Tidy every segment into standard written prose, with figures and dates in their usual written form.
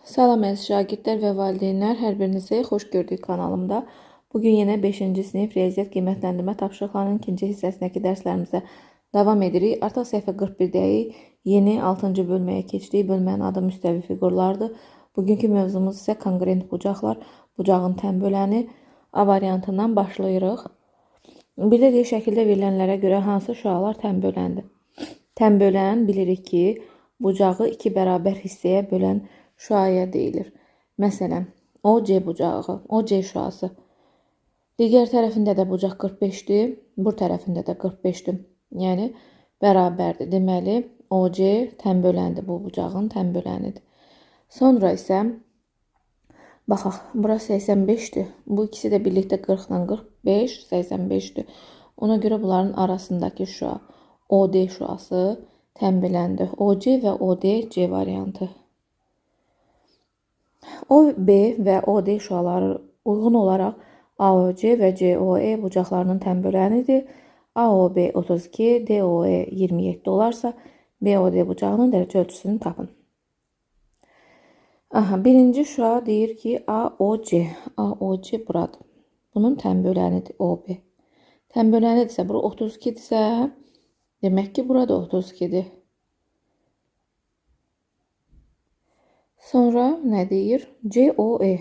Salam əziz şagirdlər və valideynlər, hər birinizi xoş gördük kanalımda. Bugün yenə 5-ci sinif riyaziyyat qiymətləndirmə tapşırıqlarının ikinci hissəsindəki dərslərimizə davam edirik. Artıq səhifə 41-dəyik. Yeni 6-cı bölməyə keçdik. Bölmənin adı müstəvi fiqurlardır. Bugünkü mövzumuz isə konqrent bucaqlar, bucağın tən böləni A variantından başlayırıq. Bir də deyir, şəkildə verilənlərə görə hansı şüalar tən böləndir? Tən bölən bilirik ki, bucağı iki bərabər hissəyə bölən şüaya deyilir. Məsələn, OC bucağı, OC şüası. Digər tərəfində də bucaq 45-dir, bu tərəfində də 45-dir. Yəni, bərabərdir. Deməli, OC tən böləndir. Bu bucağın tən bölənidir. Sonra isə, baxaq, bura 85-dir. Bu ikisi də birlikdə 40 ilə 45, 85-dir. Ona görə bunların arasındakı şüa, OD şüası tən böləndir. OC və OD C variantı. OB və OD şüaları uyğun olaraq AOC və COE bucaqlarının tən bölənidir. AOB 32, DOE 27 olarsa, BOD bucağının dərəcə ölçüsünü tapın. Aha, birinci şüa deyir ki, AOC. AOC buradır. Bunun tən bölənidir OB. Tən bölənidirsə, bura 32-dirsə, demək ki, burada 32-dir. Sonra nə deyir? COE.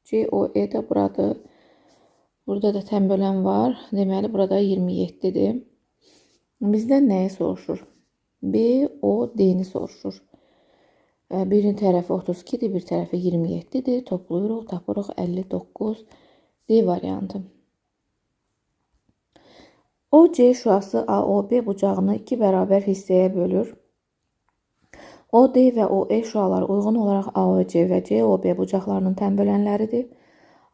COE də buradır. Burada da tən bölən var. Deməli, burada 27-dir. Bizdən nəyi soruşur? BOD-ni soruşur. Birin tərəfi 32-dir, bir tərəfi 27-dir. Toplayırıq, tapırıq 59 D variantı. OC şüası AOB bucağını iki bərabər hissəyə bölür. OD və OE şüaları uyğun olaraq AOC və COB bucaqlarının tən bölənləridir.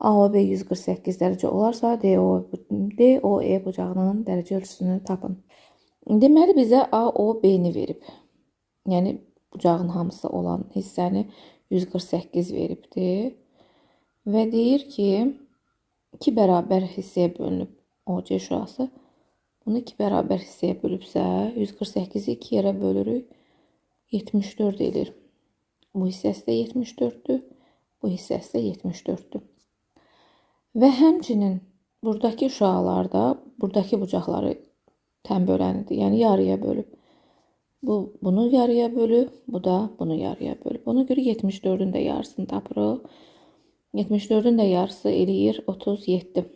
AOB 148 dərəcə olarsa, DOE bucağının dərəcə ölçüsünü tapın. Deməli, bizə AOB-ni verib. Yəni, bucağın hamısı olan hissəni 148 veribdir. Və deyir ki, iki bərabər hissəyə bölünüb OC şüası. Bunu iki bərabər hissəyə bölübsə, 148-i iki yerə bölürük. 74 edir. Bu hissəsi də 74-dür. Bu hissəsi də 74-dür. Və həmçinin buradakı şüalarda buradakı bucaqları tən bölənidir. Yəni, yarıya bölüb. Bu, bunu yarıya bölüb, bu da bunu yarıya bölüb. Ona görə 74-ün də yarısını tapırıq. 74-ün də yarısı eləyir 37.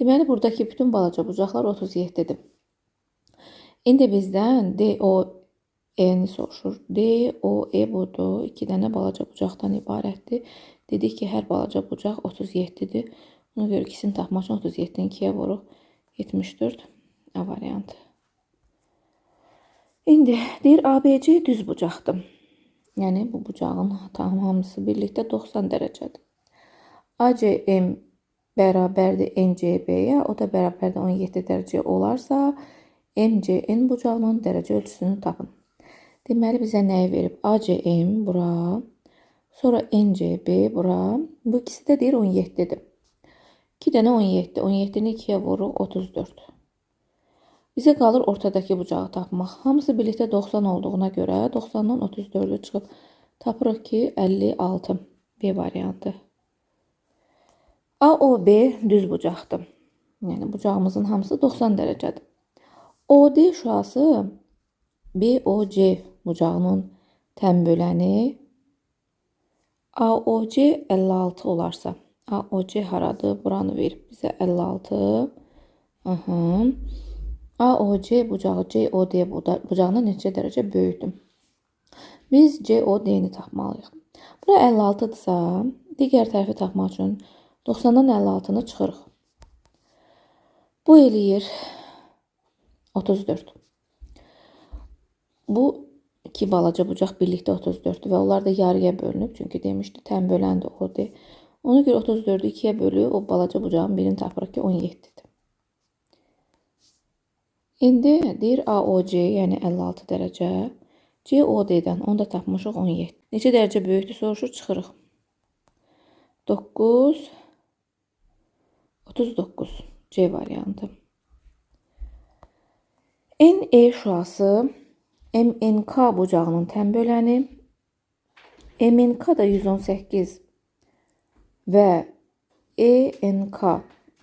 Deməli, buradakı bütün balaca bucaqlar 37-dir. İndi bizdən DOE-ni soruşur. DOE budur. İki dənə balaca bucaqdan ibarətdir. Dedik ki, hər balaca bucaq 37-dir. Ona görə ikisini tapmaq üçün 37-ni 2-yə vuruq. 74 A variantı. İndi deyir, ABC düz bucaqdır. Yəni, bu bucağın tam hamısı birlikdə 90 dərəcədir. ACM bərabərdir NCB-yə, o da bərabərdir 17 dərəcə olarsa, MCN bucağının dərəcə ölçüsünü tapın. Deməli, bizə nəyi verib? ACM bura, sonra NCB bura. Bu ikisi də deyir 17-dir. 2 dənə 17. 17-ni 2-yə vururuq 34. Bizə qalır ortadakı bucağı tapmaq. Hamısı birlikdə 90 olduğuna görə 90-dan 34-ü çıxıb tapırıq ki, 56. B variantı. AOB düz bucaqdır. Yəni, bucağımızın hamısı 90 dərəcədir. OD şüası BOC bucağının tən böləni AOC 56 olarsa, AOC haradır? Buranı verib bizə 56. Aha. AOC bucağı COD bucağına neçə dərəcə böyükdür? Biz COD-ni tapmalıyıq. Bura 56-dırsa, digər tərəfi tapmaq üçün 90-dan 56-nı çıxırıq. Bu eləyir 34. Bu iki balaca bucaq birlikdə 34-dür və onlar da yarıya bölünüb. Çünki demişdi, tən böləndir OD. Ona görə 34-ü 2-yə bölüb o balaca bucağın birini tapırıq ki, 17-dir. İndi deyir AOC, yəni 56 dərəcə. COD-dən onu da tapmışıq 17. Neçə dərəcə böyükdür soruşur, çıxırıq. 9, 39 C variantı. NE şüası MNK bucağının tən böləni MNK da 118 və ENK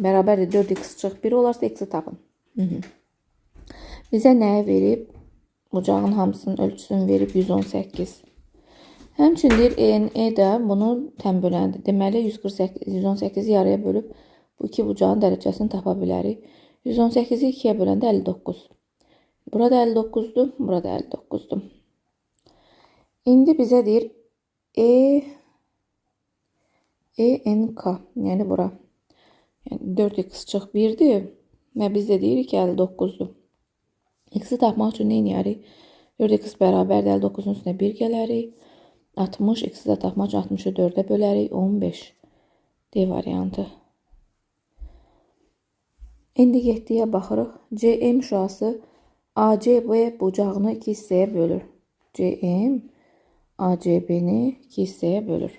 bərabərdir 4x çıx 1 olarsa x-i tapın. Bizə nəyə verib? Bucağın hamısının ölçüsünü verib 118. Həmçinin deyir ENE də bunun tən böləndir. Deməli 118-i yarıya bölüb bu iki bucağın dərəcəsini tapa bilərik. 118-i 2-yə böləndə 59. Burada 59-dur, burada 59-dur. İndi bizə deyir ENK, yəni bura. Yəni 4x çıx 1-dir və biz də deyirik ki 59-dur. X-i tapmaq üçün nə edərik? 4x bərabərdir 59-un üstünə 1 gələrik. 60, x-i də tapmaq üçün 60-ı 4-ə bölərik. 15. D variantı. İndi 7-yə baxırıq. CM şüası ACB bucağını 2 hissəyə bölür. CM ACB-ni 2 hissəyə bölür.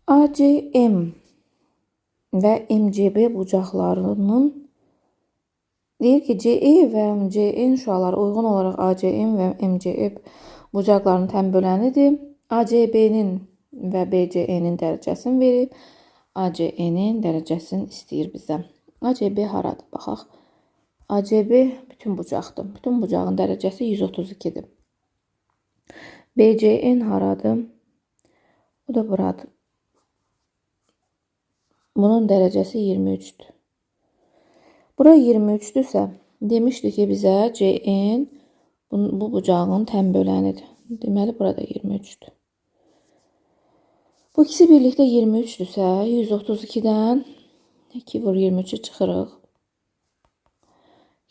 ACM və MCB bucaqlarının deyir ki, CE və MCN şüaları uyğun olaraq ACM və MCE bucaqlarının tən bölənidir. ACB-nin və BCE-nin dərəcəsini verib. ACE-nin dərəcəsini istəyir bizdən. ACB haradır? Baxaq. ACB bütün bucaqdır. Bütün bucağın dərəcəsi 132-dir. BCN haradır? O da buradır. Bunun dərəcəsi 23-dür. Bura 23-dürsə, demişdi ki, bizə CN bu bucağın tən bölənidir. Deməli, burada 23-dür. Bu ikisi birlikdə 23-dürsə, 132-dən 2 vur 23-ü çıxırıq.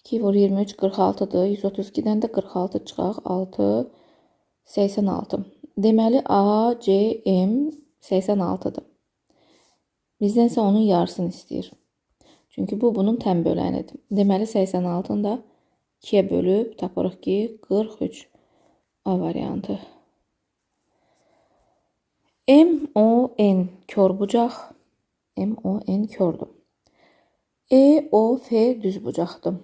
2 vur 23 46-dır. 132-dən də 46 çıxaq. 6, 86. Deməli, ACM 86-dır. Bizdən isə onun yarısını istəyir. Çünki bu, bunun tən bölənidir. Deməli, 86-nı da 2-yə bölüb tapırıq ki, 43. A variantı. MON kör bucaq. MON kördür. EOF düz bucaqdır.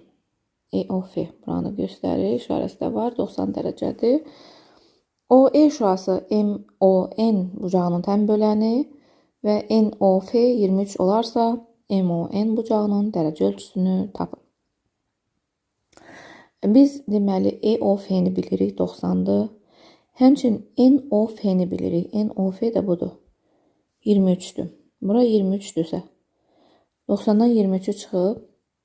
EOF buranı göstərir. İşarəsi də var. 90 dərəcədir. OE şüası MON bucağının tən böləni və NOF 23 olarsa MON bucağının dərəcə ölçüsünü tapın. Biz deməli EOF-ni bilirik 90-dır. Həmçinin NOF-ni bilirik. NOF də budur. 23-dür. Bura 23-dürsə 90-dan 23-ü çıxıb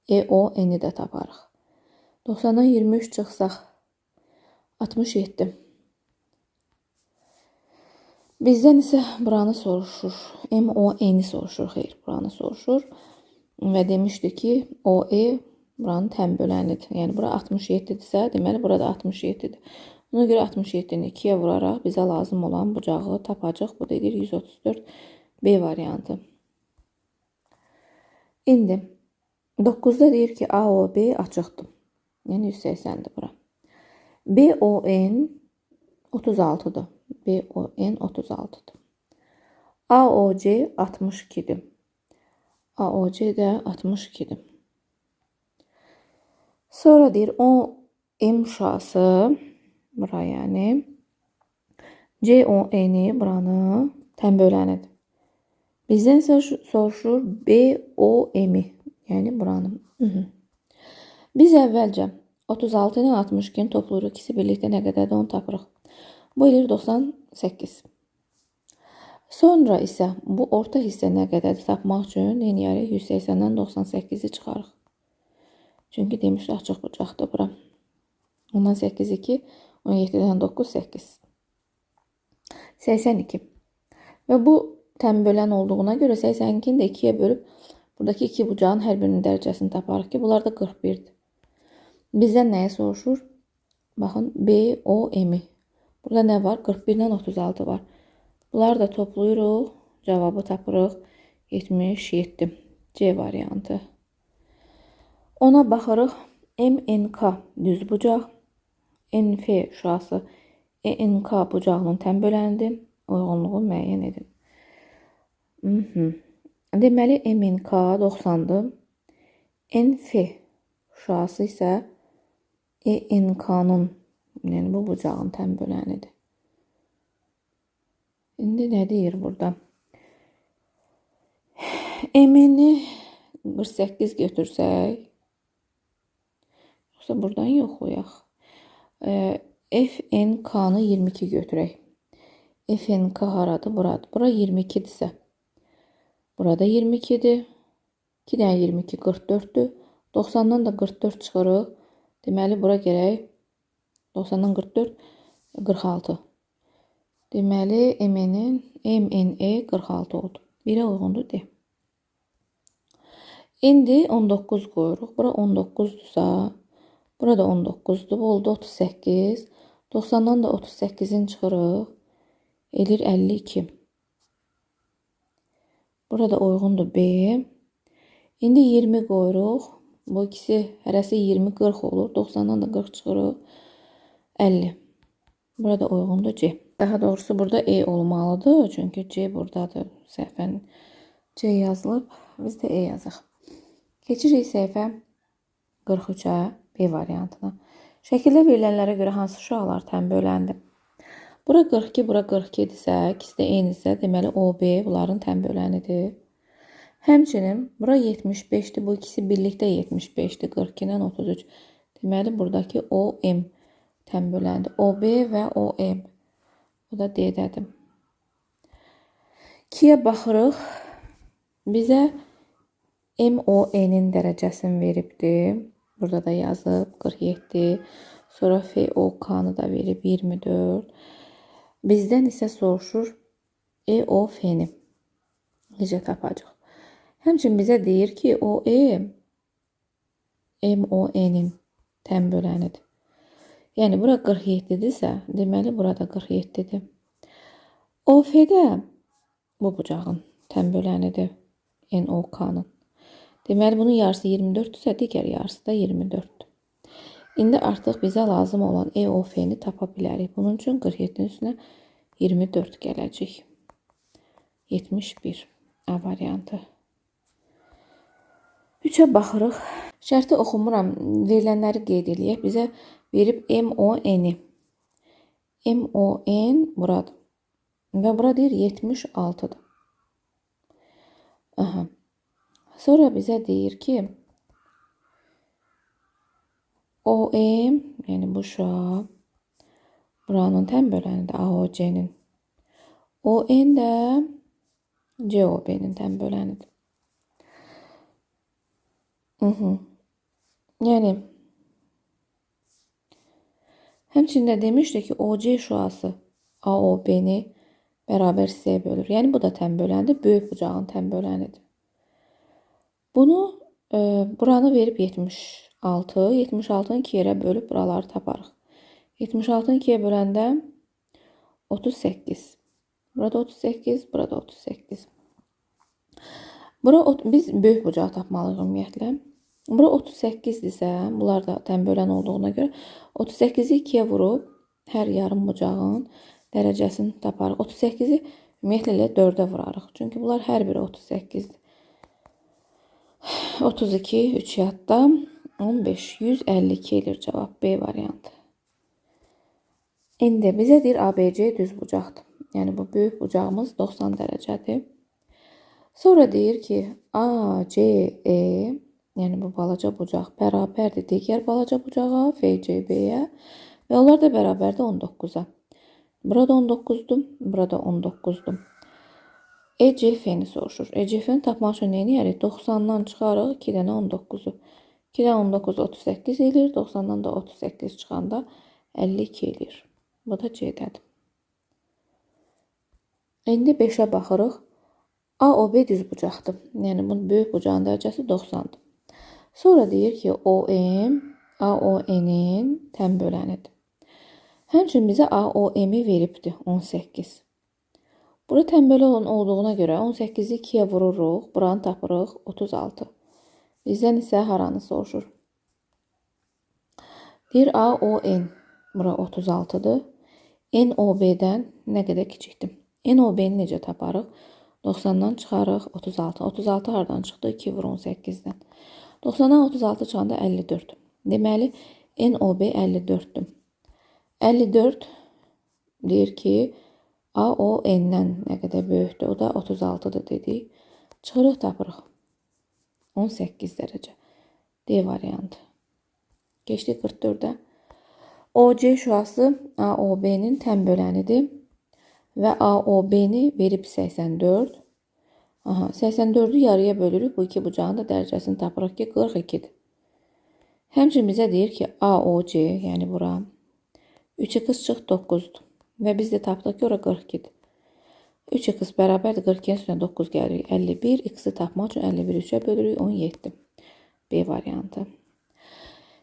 EON-i də taparıq. 90-dan 23 çıxsaq 67. Bizdən isə buranı soruşur. MON-i soruşur. Xeyr, buranı soruşur. Və demişdi ki, OE buranın tən bölənidir. Yəni bura 67-dirsə, deməli burada 67-dir. Buna görə 67-ni 2-yə vuraraq bizə lazım olan bucağı tapacaq. Bu da edir 134 B variantı. İndi 9-da deyir ki, AOB açıqdır. Yəni 180-dir bura. BON 36-dır. BON 36-dır. AOC 62-dir. AOC də 62-dir. Sonra deyir OM şüası bura, yəni CON-i buranı tən bölənidir. Bizdən isə soruşur BOM-i, yəni buranı. Biz əvvəlcə 36 ilə 62-ni toplayırıq. İkisi birlikdə nə qədərdir onu tapırıq. Bu eləyir 98. Sonra isə bu orta hissə nə qədərdir tapmaq üçün nə edərik? 180-dən 98-i çıxarıq. Çünki demişdi açıq bucaqdır bura. Ondan 8, 2, 17-dən 9, 8. 82. Və bu tən bölən olduğuna görə 82-ni də 2-yə bölüb buradakı iki bucağın hər birinin dərəcəsini taparıq ki, bunlar da 41-dir. Bizdən nəyə soruşur? Baxın, BOM-i. Burada nə var? 41 ilə 36 var. Bunları da toplayırıq. Cavabı tapırıq. 77. C variantı. Ona baxırıq. MNK düz bucaq. NF şüası ENK bucağının tən bölənidir. Uyğunluğu müəyyən edin. Deməli, MNK 90-dır. NF şüası isə ENK-nın, yəni bu bucağın tən bölənidir. İndi nə deyir burada? M-ni 48 götürsək, yoxsa buradan yoxlayaq. FNK-nı 22 götürək. FNK haradır? Buradır. Bura 22-dirsə, burada 22-dir. 2 dənə 22, 44-dür. 90-dan da 44 çıxırıq. Deməli, bura gərək 90-dan 44, 46. Deməli, MNE 46 oldu. 1-ə uyğundur D. İndi 19 qoyuruq. Bura 19-dursa, burada 19-dur. Bu oldu 38. 90-dan da 38-in çıxırıq. Eləyir 52. Burada uyğundur B. İndi 20 qoyuruq. Bu ikisi hərəsi 20, 40 olur. 90-dan da 40 çıxırıq. 50. Burada uyğundur C. Daha doğrusu burada E olmalıdır. Çünki C buradadır. Səhvən C yazılıb. Biz də E yazaq. Keçirik səhifə 43-ə, B variantına. Şəkildə verilənlərə görə hansı şüalar tənböləndi? Bura 42, bura 42 idisə, ikisi də eynisə, deməli OB bunların tənbölənidir. Həmçinin bura 75-dir, bu ikisi birlikdə 75-dir, 42 ilə 33. Deməli, buradakı OM tənbölənidir. OB və OM. Bu da D-dədir. 2-yə baxırıq. Bizə MON-in dərəcəsini veribdir. Burada da yazıb 47. Sonra FOK-nı da verib 24. Bizdən isə soruşur EOF-ni necə tapacaq? Həmçinin bizə deyir ki, OE MON-in tənbölənidir. Yəni, bura 47-dirsə, deməli, burada 47-dir. OF-də bu bucağın tənbölənidir. NOK-nın. Deməli, bunun yarısı 24-dürsə, digər yarısı da 24-dür. İndi artıq bizə lazım olan EOF-ni tapa bilərik. Bunun üçün 47-nin üstünə 24 gələcək. 71 A variantı. 3-ə baxırıq. Şərti oxumuram. Verilənləri qeyd eləyək. Bizə verib MON-i. MON buradır. Və bura deyir 76-dır. Aha. Sonra bizə deyir ki, OM, yəni bu şüa buranın tənbölənidir, AOC-nin. ON də COB-nin tənbölənidir. Yəni, həmçinin də demişdi ki, OC şüası AOB-ni bərabər hissəyə bölür. Yəni, bu da tənböləndir, böyük bucağın tənbölənidir. Bunu, buranı verib 76. 76-nı 2 yerə bölüb buraları taparıq. 76-nı 2-yə böləndə 38. Burada 38, burada 38. Bura, biz böyük bucağı tapmalıyıq ümumiyyətlə. Bura 38-dirsə, bunlar da tənbölən olduğuna görə 38-i 2-yə vurub hər yarım bucağın dərəcəsini taparıq. 38-i ümumiyyətlə elə 4-ə vurarıq. Çünki bunlar hər biri 38-dir. 32, 3 yadda, 15, 152 eləyir cavab B variantı. İndi bizə deyir ABC düz bucaqdır. Yəni bu böyük bucağımız 90 dərəcədir. Sonra deyir ki, ACE, yəni bu balaca bucaq bərabərdir digər balaca bucağa, FCB-yə və onlar da bərabərdir 19-a. Burada 19-dur, burada 19-dur. ECF-ni soruşur. ECF-ni tapmaq üçün nə edərik? 90-dan çıxarıq 2 dənə 19-u. 2 dənə 19 38 eləyir. 90-dan da 38 çıxanda 52 eləyir. Bu da C-dədir. İndi 5-ə baxırıq. AOB düz bucaqdır. Yəni bunun böyük bucağın dərəcəsi 90-dır. Sonra deyir ki, OM AON-in tənbölənidir. Həmçinin bizə AOM-i veribdir 18. Bura tənbəli olan olduğuna görə 18-i 2-yə vururuq. Buranı tapırıq 36. Bizdən isə haranı soruşur. Deyir AON. Bura 36-dır. NOB-dən nə qədər kiçikdir? NOB-ni necə taparıq? 90-dan çıxarıq 36. 36 hardan çıxdı? 2 vur 18-dən. 90-dan 36 çıxanda 54. Deməli, NOB 54-dür. 54 deyir ki, AON-dən nə qədər böyükdür? O da 36-dır dedik. Çıxırıq, tapırıq. 18 dərəcə. D variantı. Keçdik 44-ə. OC şüası AOB-nin təm bölənidir. Və AOB-ni verib 84. Aha, 84-ü yarıya bölürük. Bu iki bucağın da dərəcəsini tapırıq ki, 42-dir. Həmçinin bizə deyir ki, AOC, yəni bura 3x çıx 9-dur. Və biz də tapdıq ki, ora 42-dir. 3x bərabərdir 42-nin üstünə 9 gəlir. 51. X-i tapmaq üçün 51-i 3-ə bölürük. 17. B variantı.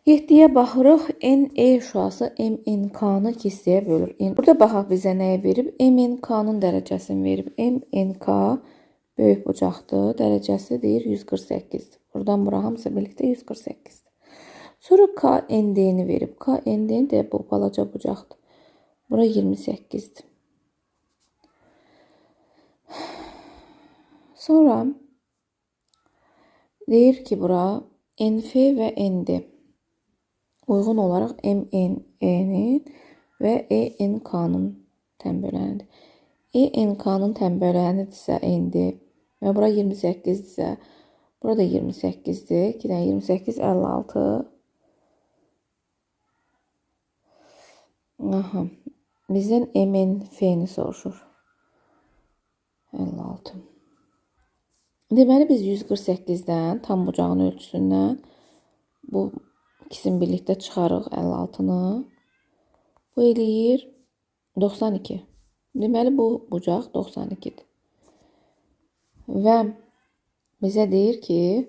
7-yə baxırıq. NE şüası MNK-nı iki hissəyə bölür. Burada baxaq bizə nəyi verib? MNK-nın dərəcəsini verib. MNK böyük bucaqdır. Dərəcəsi deyir 148. Buradan bura hamısı birlikdə 148. Sonra KND-ni verib. KND də bu balaca bucaqdır. Bura 28-dir. Sonra deyir ki, bura NF və ND uyğun olaraq MNE-nin və ENK-nın təm bölənidir. ENK-nın təm bölənidirsə ND və bura 28-dirsə, burada 28-dir. 2 dənə 28, 56. Aha. Bizdən MNF-ni soruşur. 56. Deməli, biz 148-dən, tam bucağın ölçüsündən bu ikisini birlikdə çıxarıq 56-nı. Bu eləyir 92. Deməli, bu bucaq 92-dir. Və bizə deyir ki,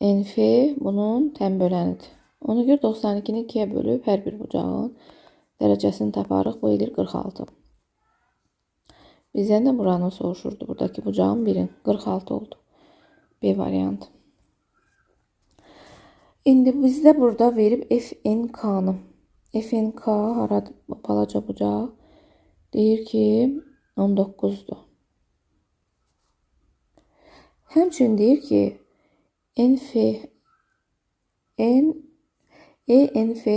NF bunun təm bölənidir. Ona görə 92-ni 2-yə bölüb hər bir bucağın dərəcəsini taparıq. Bu eləyir 46. Bizdən də buranı soruşurdu. Buradakı bucağın birin 46 oldu. B variantı. İndi bizdə burada verib FNK-nı. FNK haradır? Balaca bucaq. Deyir ki 19-dur. Həmçinin deyir ki ENF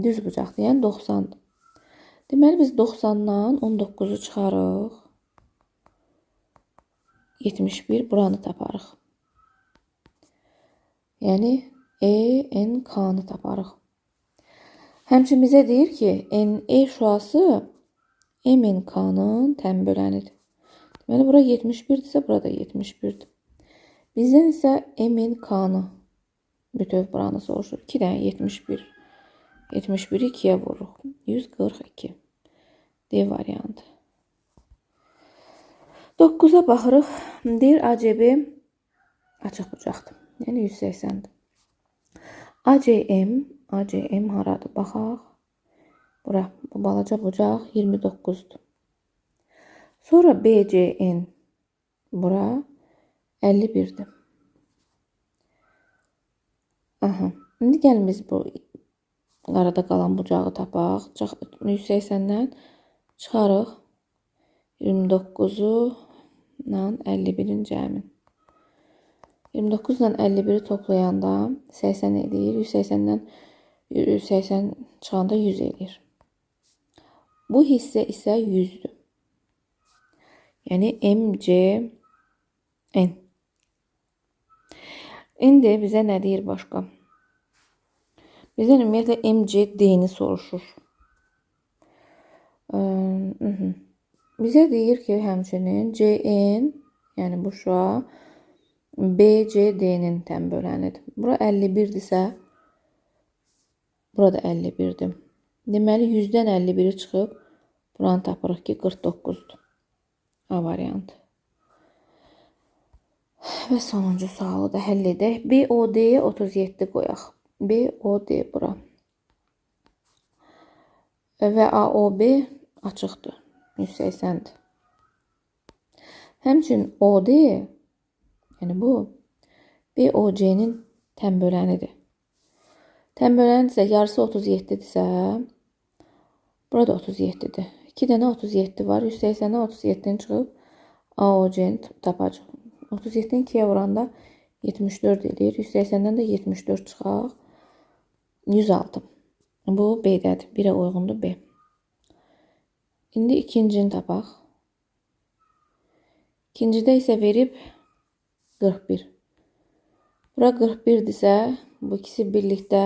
düz bucaqdır. Yəni 90-dır. Deməli biz 90-dan 19-u çıxarıq. 71 buranı taparıq. Yəni ENK-nı taparıq. Həmçinin bizə deyir ki, NE şüası MNK-nın təm bölənidir. Deməli bura 71-dirsə, burada 71-dir. Bizdən isə MNK-nı bütöv buranı soruşur. 2 dənə 71. 71-i 2-yə vururuq. 142. D variantı. 9-a baxırıq. Deyir ACB açıq bucaqdır. Yəni 180-dir. ACM haradır? Baxaq. Bura, bu balaca bucaq 29-dur. Sonra BCN bura 51-dir. Aha. İndi gəlin biz bu arada qalan bucağı tapaq. 180-dən çıxarıq. 29-u ilə 51-in cəmin. 29 ilə 51-i toplayanda 80 eləyir. 180-dən 180 çıxanda 100 eləyir. Bu hissə isə 100-dür. Yəni MCN. İndi bizə nə deyir başqa? Bizdən ümumiyyətlə MCD-ni soruşur. Bizə deyir ki, həmçinin CN, yəni bu şua BCD-nin təm bölənidir. Bura 51-dirsə, burada 51-dir. Deməli, 100-dən 51-i çıxıb, buranı tapırıq ki, 49-dur. A variantı. Və sonuncu sualı da həll edək. BOD-yə 37 qoyaq. BOD bura. Və AOB açıqdır. 180-dir. Həmçinin OD, yəni bu BOC-nin təm bölənidir. Təm bölənidirsə, yarısı 37-dirsə, burada 37-dir. 2 dənə 37 var. 180-dən 37-ni çıxıb AOC-ni tapacaq. 37-ni 2-yə vuranda 74 eləyir. 180-dən də 74 çıxaq. 106. Bu B-dədir. 1-ə uyğundur B. İndi ikincini tapaq. İkincidə isə verib 41. Bura 41-dirsə, bu ikisi birlikdə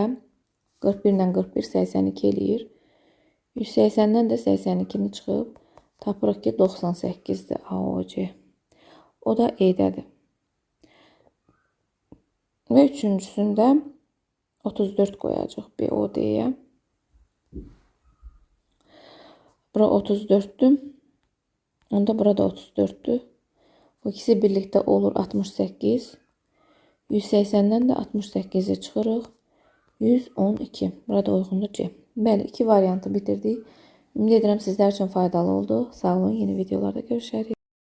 41 ilə 41 82 eləyir. 180-dən də 82-ni çıxıb tapırıq ki, 98-dir AOC. O da E-dədir. Və üçüncüsündə 34 qoyacaq BOD-yə. Bura 34-dür. Onda burada 34-dür. Bu ikisi birlikdə olur 68. 180-dən də 68-i çıxırıq. 112. Burada uyğundur C. Bəli, iki variantı bitirdik. Ümid edirəm sizlər üçün faydalı oldu. Sağ olun. Yeni videolarda görüşərik.